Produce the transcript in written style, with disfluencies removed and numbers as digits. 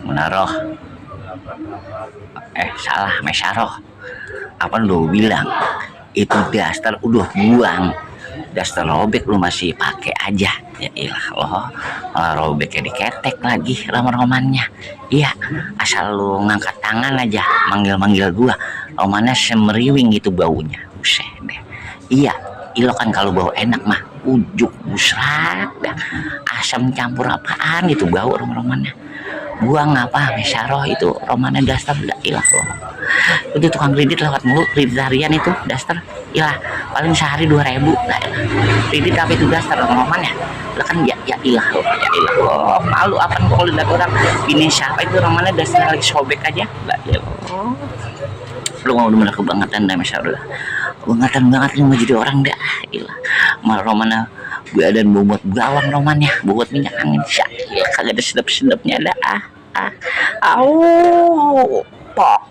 Menaruh. Salah, Maysaroh. Apa lu bilang? Itu daster udah buang. Daster robek lu masih pakai aja. Ya ilah loh. Malah robeknya diketek lagi roman-romannya. Iya, asal lu ngangkat tangan aja, manggil-manggil gua. Romannya semeriwing gitu baunya. Buset deh. Iya, ilo kan kalau bau enak mah ujuk busrak dah. Asam campur apaan gitu bau roman-romannya. Buang apa Maysaroh itu romannya daster udah ilah loh. Itu tukang kredit lewat mulu, kredit harian itu daster ilah paling sehari 2.000 nah, kredit apa itu daster roman ya lah kan ya ilah loh, ya ilah loh, malu apa kalau lihat orang ini siapa itu romannya daster lagi sobek aja lah ya loh. Lu mau bener kebangetan dah Maysaroh dah, kebangetan banget lu mau jadi orang dah ilah. Malah romannya badan bobot bawang romannya bobot minyak angin ya kagak ada sedap-sedapnya dah au pok